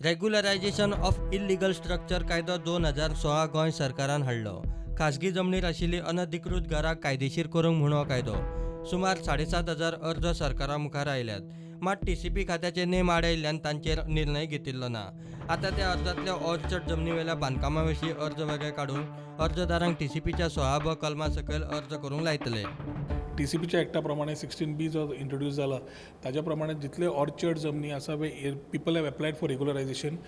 Regularisation of illegal structure कायदो 2016 गोंय सरकारान हाडलो. खाजगी जमनीर आशिल्ली अनधिकृत घरां कायदेशीर करूंक म्हूण हो कायदो. सुमार 7500 अर्ज सरकारा मुखार आयल्यात. मात टीसीपी खात्याचे नेम आड आयिल्ल्यान तांचेर निर्णय घेतिल्लो ना. आतां त्या अर्जांतल्या ऑर्चर्ड जमनीवेल्या बांदकामा विशीं अर्ज वेगळे काडून अर्जदारांक टीसीपीच्या 16 ब कलमा सकयल अर्ज करूंक लायतले. टीसीपीच्या एक्टा प्रमाणे 16 बी जो इंट्रोड्यूस जाला, ताज्या प्रमाणे जितले ऑर्चर्ड जमनी आसा, where people have applied for regularization,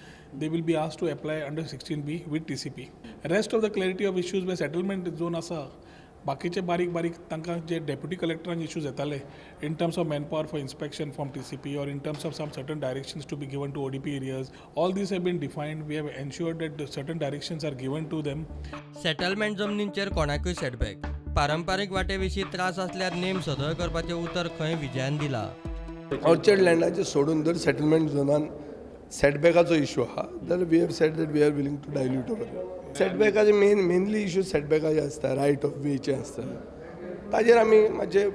they will be asked to apply under 16B with TCP. Rest of the clarity of issues, where settlement zone आसा, बाकीचे बारीक बारीक तांकां जे डेप्युटी कलेक्टरांक इश्यूज येताले in terms of manpower for inspection from TCP or in terms of some certain directions to be given to ODP areas, all these have been defined. We have ensured that certain directions are given to them. Settlement जमनींचेर कोणाकूय setback. पारंपारीक वाटे विशीं त्रास आसल्यार नेम सदळ करपाचें उतर खंय विजयान दिलां. ऑर्चर्ड लँडाचे सोडून जर सेटलमेंट झोनान सेटबॅकाचो इशू आहा जाल्यार we have said that we are willing to dilute our सेटबॅकाचे. Mainly issue सेटबॅकाचे आसता, रायट ऑफ वेचे आसता, ताजेर आमी मातशे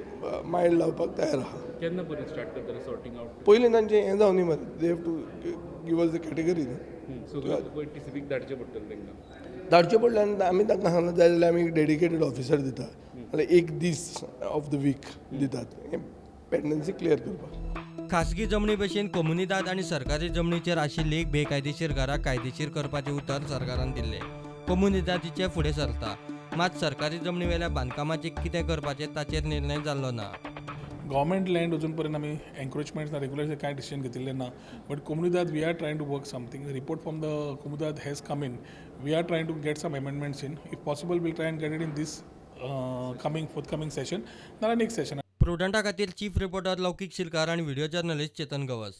मायंड लावपाक तयार आहा. केन्ना पर्यंत स्टार्ट करतले सॉर्टिंग आउट? पयलीं तांचें हें जावनी मरे, they have to give us the category न्ही. सगळ्यो टीसीपीक धाडचें पडटलें तांकां. धाडचें पडलें आनी आमी तांकां सांगलां, जाय जाल्यार आमी डेडिकेटेड ऑफिसर दिता जाल्यार एक दीस ऑफ the week दितात हें पेंडन्सी क्लियर करपाक. खासगी जमनी भशेन कोमुनिदाद आनी सरकारी जमनीचेर आशिल्ली बेकायदेशीर घरां कायदेशीर करपाचें उतर सरकारान दिल्लें. कोमुनिदादीचे फुडें सरता. मात सरकारी जमनीवेल्या बांदकामाचें कितें करपाचें ताचेर निर्णय जाल्लो ना. गव्हर्मेंट लँड अजून पर्यंत आमी एन्क्रोचमेंट ना रेग्युलर कांय डिसिजन घेतिल्लें ना, but comunidade we are trying to work something. Report from the Comunidade has come in. We are trying to get some amendments in. If possible, we'll try and get it in this coming forthcoming session, नाल्यार next Seshan. प्रुडंटा खातीर chief reporter लौकीक शिलकार आनी video journalist Chetan Gawas.